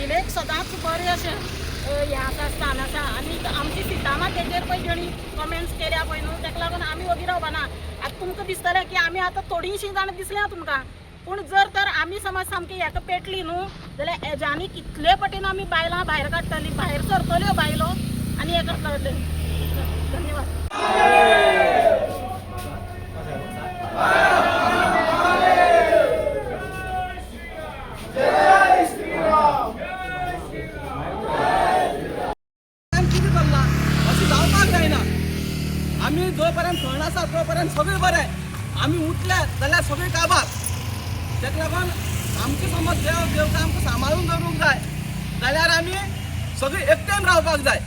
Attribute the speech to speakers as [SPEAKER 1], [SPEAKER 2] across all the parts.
[SPEAKER 1] महिलेक सदांच बरें अशें हें आसा, स्थान आसा. आनी आमची सीता मातेचेर पळय जेणी कमेंट्स केल्या पळय न्हू, ताका लागून आमी वगी रावपाना. आतां तुमकां दिसतलें की आमी आतां थोडीशीं जाणां दिसल्या तुमकां, पूण जर तर आमी समज सामकी हेका पेटली न्हू जाल्यार हेज्यानी कितले पटीन आमी बायलां भायर काडटलीं, भायर सरतल्यो बायलो आनी हें करतले. धन्यवाद.
[SPEAKER 2] कितें चल्लां अशें जावपाक जायना. आमी जो पर्यंत थंड आसा तो पर्यंत सगळें बरें. आमी उठले जाल्यार सगळें काबार. ताका लागून आमची समज देव देवता आमकां सांबाळून दवरूंक जाय जाल्यार आमी सगळीं एकटेन रावपाक जाय.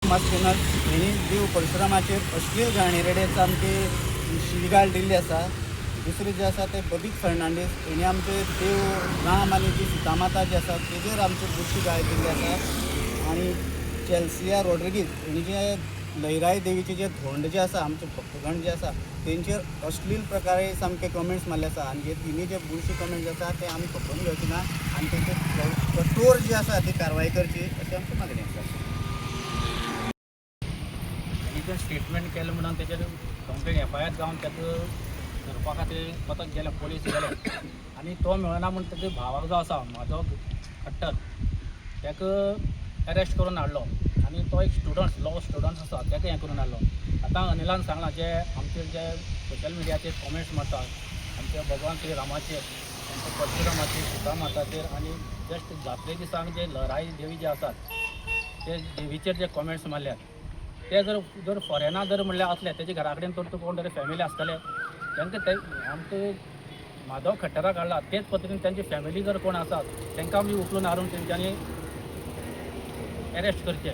[SPEAKER 3] मास्केनस हेणी देव परशुरामाचेर अश्लील घाणेरडे सामकी शिवीगाळ दिल्ली आसा. दुसरें जें आसा तें बबीत फर्नांडीस हेणी आमचे देव राम आनी जी सीता माता जी आसा तेजेर आमची बुरशी गाळ दिल्ली आसा. आनी चॅल्सिया रॉड्रिगीज हेणी जे लयराई देवीचे जे धोंड जे आसा, आमचे भक्तगण जे आसा तेंचेर अश्लील प्रकारे सामके कमेंट्स मारले आसा. आनी हे तिनी जे बुरशी कमेंट्स आसा ते आमी खपोवन घेवचे ना आनी तेंचेर कठोर जी आसा ती कारवाय करची अशी आमची मागणी आसा.
[SPEAKER 4] तेणी तें स्टेटमेंट केलें म्हणून तेजेर कंप्लेन एफ I R जावन ताका धरपा खातीर पथक गेलें, पोलीस गेले आनी तो मेळना म्हूण तेज्या भावाक जो आसा म्हाजो खट्टर ताका एरेस्ट करून हाडलो आनी तो एक स्टुडंट्स लॉ स्टुडंट्स आसा ताका हें करून हाडलो. आतां अनिलान सांगलां जे आमचे जे सोशल मिडियाचेर कॉमेंट्स मारतात आमच्या भगवान श्री रामाचेर, आमच्या परशुरामाचेर, सीता माताचेर आनी जस्ट जात्रे दिसांक जे लराई देवी जे आसात ते देवीचेर जे कॉमेंट्स मारल्यात ते जर जर फॉरेना जर म्हणल्यार आसले तेजे घरा कडेन तर कोण तरी फॅमिली आसतले तांकां ते आमकां माधव खट्टराक हाडला तेच पद्दतीन तेंची फॅमिली जर कोण आसात तांकां आमी उखलून हाडून तेंच्यांनी एरेस्ट करचे.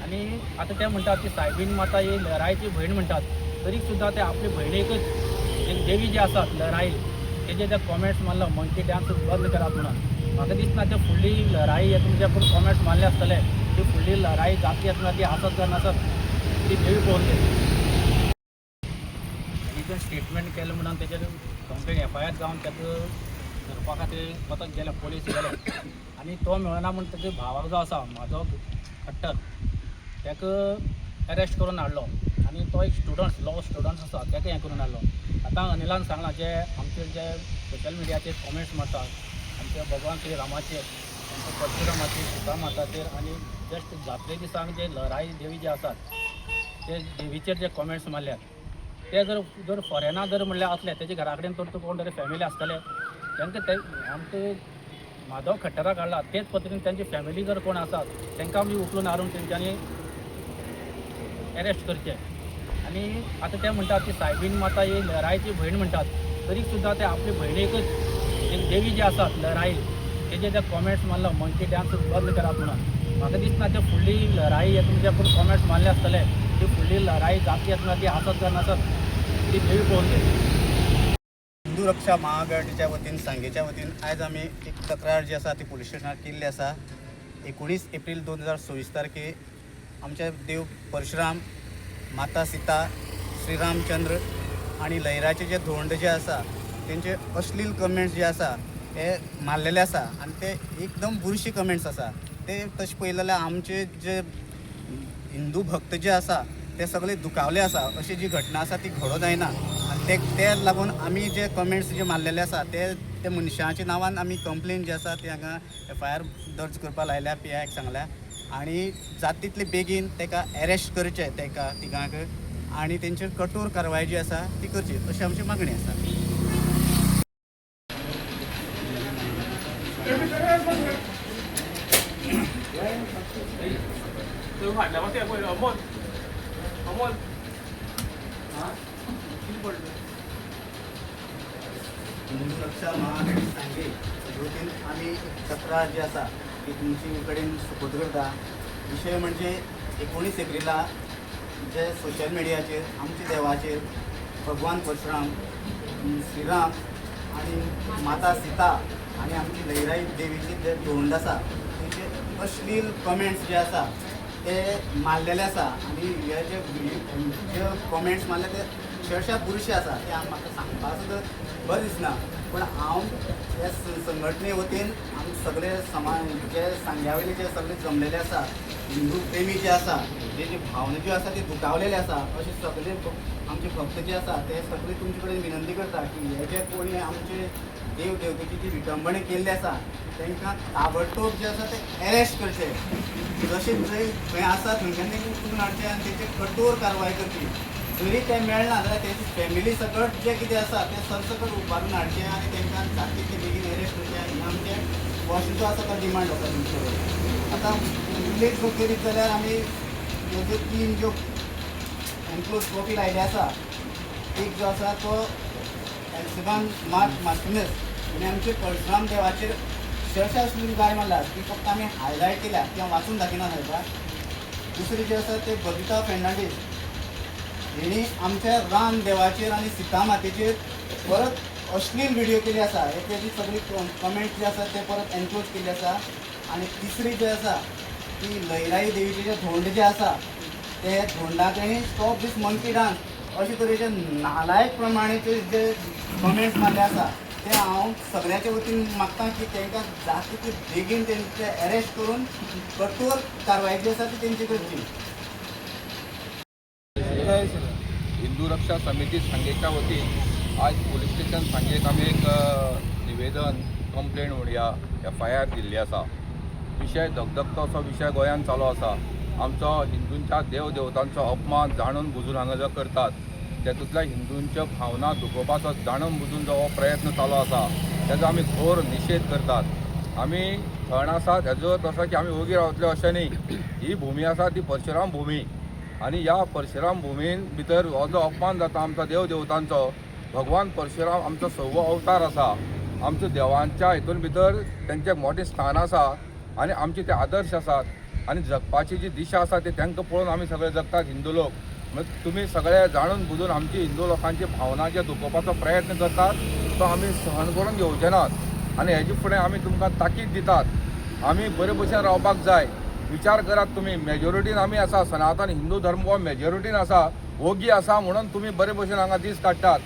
[SPEAKER 4] आनी आतां ते म्हणटात की सायबीन माता ही लराईची भयण म्हणटात, तरी सुद्दां ते आपले भयणीकच एक देवी जी आसात लराई तेजे ते कॉमेंट्स मारला मंकी डांस बंद करात म्हणून. म्हाका दिसना ते फुडली लराई हे तुमचे पूण कॉमेंट्स मारले आसतले ती फुडली लराई जातली आसतना ती आसत काय नासत ती देवी पळोवन घेतली. तेणी तें स्टेटमेंट केलें म्हणून तेजेर कंप्लेन एफ I R जावन ताका धरपा खातीर पथक गेलें, पोलीस गेले आनी तो मेळना म्हूण तेज्या भावाक जो आसा म्हाजो खट्टर ताका एरेस्ट करून हाडलो आनी तो एक स्टुडंट्स लॉ स्टुडंट्स आसा ताका हें करून हाडलो. आतां अनिलान सांगलां जे आमचे जे सोशल मिडियाचेर कॉमेंट्स मारतात आमच्या भगवान श्री रामाचेर, आमच्या परशुरामाचेर, सीता माताचेर आनी जस्ट जात्रे दिसांक जे लराई देवी जे आसात ते देवीचेर जे कॉमेंट्स मारल्यात ते जर जर फॉरेना जर म्हणल्यार आसले तेजे घरा कडेन तर कोण तरी फॅमिली आसतले तांकां ते आमकां माधव खट्टराक हाडला तेच पद्दतीन तेंची फॅमिली जर कोण आसात तांकां आमी उखलून हाडून तेंच्यांनी एरेस्ट करचे. आनी आतां ते म्हणटात की सायबीन माता ही लराईची भयण म्हणटात, तरी सुद्दां ते आपले भयणीकच एक देवी जी आसात लराई तेजे ते कॉमेंट्स मारला मंकी डांस बंद करात म्हणून. म्हाका दिसना ते फुडली लराई हे तुमचे पूण कॉमेंट्स मारले आसतले ती फुडली लराई जातली आसतना ती आसत काय नासत ती देवी पळोवन घेतली.
[SPEAKER 3] हिंदू रक्षा महाआघाडीच्या वतीन सांगेच्या वतीन आयज आमी एक तक्रार जी आसा ती पुलीस स्टेशनार केल्ली आसा. 19 एप्रील 2026 तारखे आमचे देव परशुराम, माता सीता, श्रीरामचंद्र आनी लयराचे जे धोंड जे आसा तेंचे अश्लील कमेंट्स जे आसा हे मारलेले आसा आनी ते एकदम बुरशी कमेंट्स आसा. ते तशें पळयलें जाल्यार आमचे जे हिंदू भक्त जे आसा ते सगळे दुखावले आसा. अशी जी घटना आसा ती घडोवंक जायना आनी ते ते लागून आमी जे कमेंट्स जे मारलेले आसा ते ते मनशाच्या नांवान आमी कंप्लेन जी आसा ती हांगा एफ I R दर्ज करपाक लायल्या, पी आयक सांगल्या आनी जाता तितले बेगीन ताका एरेस्ट करचे ताका तिगांक आनी तेंचेर कठोर कारवाय जी आसा ती करची अशी आमची मागणी आसा.
[SPEAKER 2] अमोल अमोल कितें पडलें?
[SPEAKER 3] हिंदू रक्षा महाआघाडी सांगे वतीन आमी एक तक्रार जी आसा ती तुमचे कडेन सुपूर्द करता. विशय म्हणजे 19 एप्रिला जे सोशल मिडियाचेर आमच्या देवाचेर भगवान परशुराम, श्रीराम आनी माता सीता आनी आमची लयराई देवीचे जे धोंड आसा तेचे अश्लील कमेंट्स जे आसा ते मारलेले आसा आनी हे जे जे कमेंट्स मारले ते अक्षरशा बुरशे आसा ते म्हाका सांगपाक सुद्दां बरें दिसना. पूण हांव ह्या संघटने वतीन आमी सगळे समाज जे सांग्या वयले जे सगळे जमलेले आसा, हिंदू प्रेमी जे आसा, जे भावना ज्यो आसा ते दुखावलेले आसा, अशे सगळे आमचे भक्त जे आसा ते सगळे तुमचे कडेन विनंती करता की हे जे कोणी आमचे देव देवतेची जी विटंबणा केल्ली आसा तांकां ताबडतोब जे आसा ते एरेस्ट करचे, जशें जंय खंय आसा थंयच्यान तांकां उखलून हाडचें आनी तेचेर कठोर कारवाय करची. जरी तें मेळना जाल्यार तेजी फॅमिली सकट जें कितें आसा तें सरसकट उबारून हाडचें आनी तांकां जाता तितले बेगीन एरेस्ट करचें. आनी आमचें वॉश जो आसा तो डिमांड आसा तुमचे कडेन. आतां उल्लेख जो करीत जाल्यार आमी हेज्यो 3 ज्यो एनक्लोज कॉपी लायले आसा, एक जो आसा तो एल्सिबान मार्क मार्टिनस आनी आमचे परशुराम देवाचेर अक्षरशा अश्लील गाय मारला ती फक्त आमी हायलायट केल्या, ती हांव वाचून दाखयना सायबा. दुसरी जे आसा ते बबिता फेर्नांडीस हेणी आमच्या राम देवाचेर आनी सीता मातेचेर परत अश्लील व्हिडियो केली आसा, हे तेजी सगळी कमेंट जे आसा ते परत एनक्लोज केल्ली आसा. आनी तिसरी जे आसा ती लयराई देवीचे जे धोंड जे आसा ते धोंडा तेणी स्टॉप दीस मंकी डान्स अशे तरेचे नालायक प्रमाणेचे जे कमेंट्स मारले आसा ते हांव सगळ्याच्या वतीन मागता की तांकां जाता तितले बेगीन तेंचे एरेस्ट करून कठोर कारवाय जी आसा ती तेंची करची.
[SPEAKER 5] हिंदू रक्षा समिती सांगेच्या वतीन आज पुलीस स्टेशन सांगेक आमी एक निवेदन कंप्लेन म्हणया एफ I R दिल्ली आसा. विशय धगधगतो असो विशय गोंयांत चालू आसा. आमचो हिंदूंच्या देव देवतांचो अपमान जाणून बुजून हांगा जो करतात तेतूंतल्या हिंदूंच्यो भावना दुखोवपाचो जाणून बुजून जो हो प्रयत्न चालू आसा तेजो आमी घोर निशेध करतात. आमी थंड आसा तेजो अर्थ असो की आमी ओगी रावतले अशें न्ही. ही भुमी आसा ती परशुराम भुमी आनी ह्या परशुराम भुमीन भितर हो जो अपमान जाता आमचो देव देवतांचो, भगवान परशुराम आमचो सव्वो अवतार आसा, आमचो देवांच्या हितून भितर तेंचें मोटें स्थान आसा आनी आमचे ते आदर्श आसात आनी जगपाची जी दिशा आसा ती तांकां पळोवन आमी सगळे जगतात हिंदू लोक. म्हणजे तुमी सगळे जाणून बुजून आमची हिंदू लोकांची भावना जे दुखोवपाचो प्रयत्न करतात तो आमी सहन करून घेवचे नात आनी हेजे फुडें आमी तुमकां ताकीद दितात. आमी बरे भशेन रावपाक जाय. विचार करात तुमी, मेजॉरिटीन आमी आसा, सनातन हिंदू धर्म हो मेजॉरिटीन आसा, ओगी आसा म्हणून तुमी बरे भशेन हांगा दीस काडटात.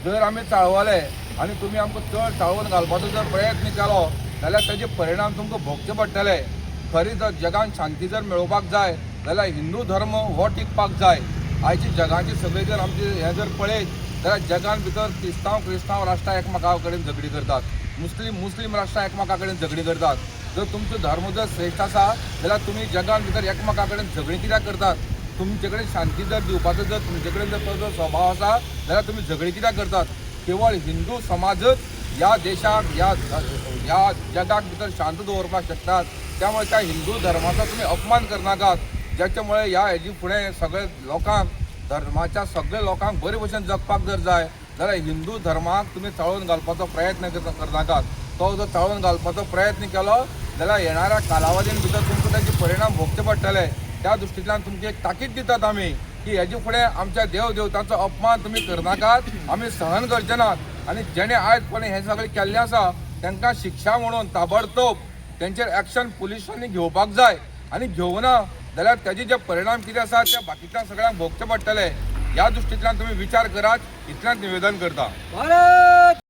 [SPEAKER 5] जर आमी चाळवले आनी तुमी आमकां चड चाळोवन घालपाचो जर प्रयत्न केलो जाल्यार तेजे परिणाम तुमकां भोगचे पडटले. खरी जर जगान शांती जर मेळोवपाक जाय जाल्यार हिंदू धर्म हो टिकपाक जाय. आयची जगाची सगळी जर आमची हें जर पळयत जाल्यार जगान भितर क्रिस्तांव क्रिस्तांव राष्ट्रां एकमेका कडेन झगडी करतात, मुस्लीम मुस्लीम राष्ट्रां एकमेका कडेन झगडी करतात. जर तुमचो धर्म जर श्रेश्ठ आसा जाल्यार तुमी जगान भितर एकमेका कडेन झगडी कित्याक करतात? तुमचे कडेन शांती जर दिवपाचो जर तुमचे कडेन जर तो जर स्वभाव आसा जाल्यार तुमी झगडी कित्याक करतात? केवळ हिंदू समाजच ह्या देशाक ह्या ह्या जगाक भितर शांत दवरपाक शकतात. त्यामुळे त्या हिंदू धर्माचो तुमी अपमान करनाकात, ज्याच्यामुळे ह्या हेजी फुडें सगळे लोकांक धर्माच्या सगळे लोकांक बरे भशेन जगपाक जर जाय जाल्यार हिंदू धर्माक तुमी चाळोवन घालपाचो प्रयत्न करनाकात. तो जर चाळोवन घालपाचो प्रयत्न केलो जाल्यार येणाऱ्या कालावधीन भितर तुमकां ताजे परिणाम भोगचे पडटले. त्या दृश्टींतल्यान तुमची एक ताकीद दितात आमी की हेजे फुडें आमच्या देव देवतांचो अपमान तुमी करनाकात, आमी सहन करचे नात. आनी जेणे आयज पर्यंत हें सगळें केल्लें आसा तांकां शिक्षा म्हणून ताबडतोब तेंचेर एक्शन पुलिसांनी घेवपाक जाय आनी घेवना जाल्यार तेजे जे परिणाम कितें आसा त्या बाकीच्या सगळ्यांक भोगचे पडटले. ह्या दृश्टींतल्यान तुमी विचार करात, इतल्यान निवेदन करता.
[SPEAKER 2] भारत.